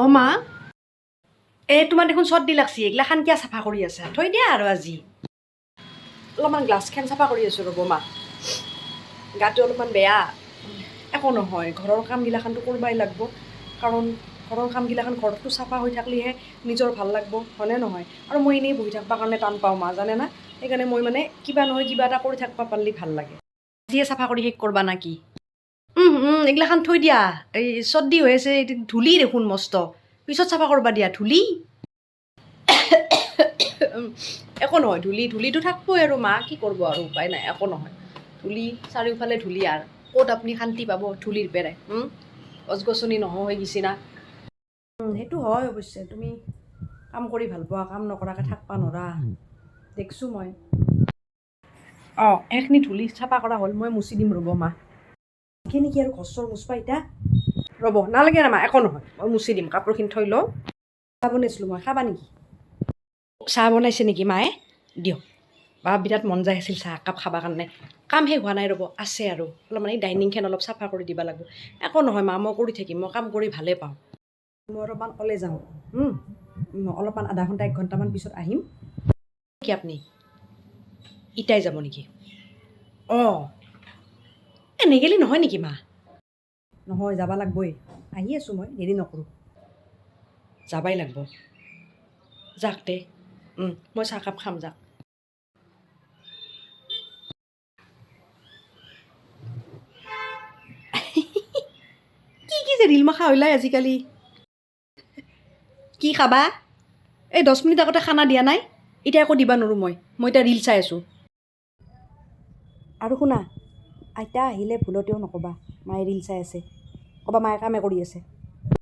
অঁ মা, এই তোমাৰ দেখোন চৰ্দি লাগছি, এইগিলাখান কিয় চাফা কৰি আছা? থৈ দিয়া আৰু আজি। অলপমান গ্লাছখন চাফা কৰি আছোঁ ৰ'ব মা, গাটো অলপমান বেয়া। একো নহয়, ঘৰৰ কামগিলাখানতো কৰিবই লাগব, কাৰণ ঘৰৰ কামগিলাখান ঘৰটো চাফা হৈ থাকিলেহে নিজৰ ভাল লাগব, হয়নে নহয়? আৰু মই এনেই বহি থাকিবৰ কাৰণে টান পাওঁ মা, জানে না? সেইকাৰণে মই মানে কিবা নহয় কিবা এটা কৰি থাকিব পাৰিলে ভাল লাগে। আজিয়ে চাফা কৰি শেষ কৰবা না কি? এইগিলাখান থৈ দিয়া, এই চৰ্দি হৈ আছে, এইটো ধূলি দেখোন মস্ত, পিছত চাফা কৰবা দিয়া। ধূলি একো নহয়, ধূলিটো থাকবই আৰু মা, কি কৰিব আৰু, উপায় নাই। একো নহয়, ধূলি চাৰিওফালে ধূলি, আৰু ক'ত আপুনি শান্তি পাব ধূলিৰ পেৰাই? গছ গছনি নোহোৱা হৈ গৈছে না। সেইটো হয় অৱশ্যে, তুমি কাম কৰি ভাল পোৱা, কাম নকৰাকৈ থাকবা নৰা, দেখছোঁ মই। অঁ, সেইখিনি ধূলি চাফা কৰা হ'ল, মই মুচি দিম ৰ'ব মা। কেনেকি আৰু ঘৰ চৰ মুচবা এতিয়া? ৰ'ব, নালাগে না মা, একো নহয়, মই মুচি দিম। কাপোৰখিনি থৈ লওঁ। চাহ বনাইছিলোঁ মই, খাবা নেকি? চাহ বনাইছে নেকি মায়ে? দিয়ক বা, বিৰাট মন যায় আছিল চাহ একাপ খাবৰ কাৰণে। কাম শেষ হোৱা নাই ৰ'ব, আছে আৰু অলপমান, এই ডাইনিংখন অলপ চাফা কৰি দিব লাগিব। একো নহয় মা, মই কৰি থাকিম, মই কাম কৰি ভালেই পাওঁ। মই অলপমান ওলাই যাওঁ, অলপমান আধা ঘণ্টা এক ঘণ্টামান পিছত আহিম। কি আপুনি ইটাই যাব নেকি? অঁ, এই নেগেলি নহয় নেকি মা? নহয়, যাব লাগবই, আহি আছোঁ মই, দেৰি নকৰোঁ। যাবাই লাগব, যাক দে। মই চাহকাপ খাম, যাক। কি কি যে ৰিল মাখা ওলাই আজিকালি। কি খাবা? এই 10 মিনিট আগতে খানা দিয়া নাই, এতিয়া একো দিবা নোৱাৰোঁ মই, মই এতিয়া ৰিল চাই আছোঁ। আৰু শুনা, আইতা আহিলে ভুলতেও নক'বা মায়ে ৰিল চাই আছে, ক'বা মায়ে কামে কৰি আছে।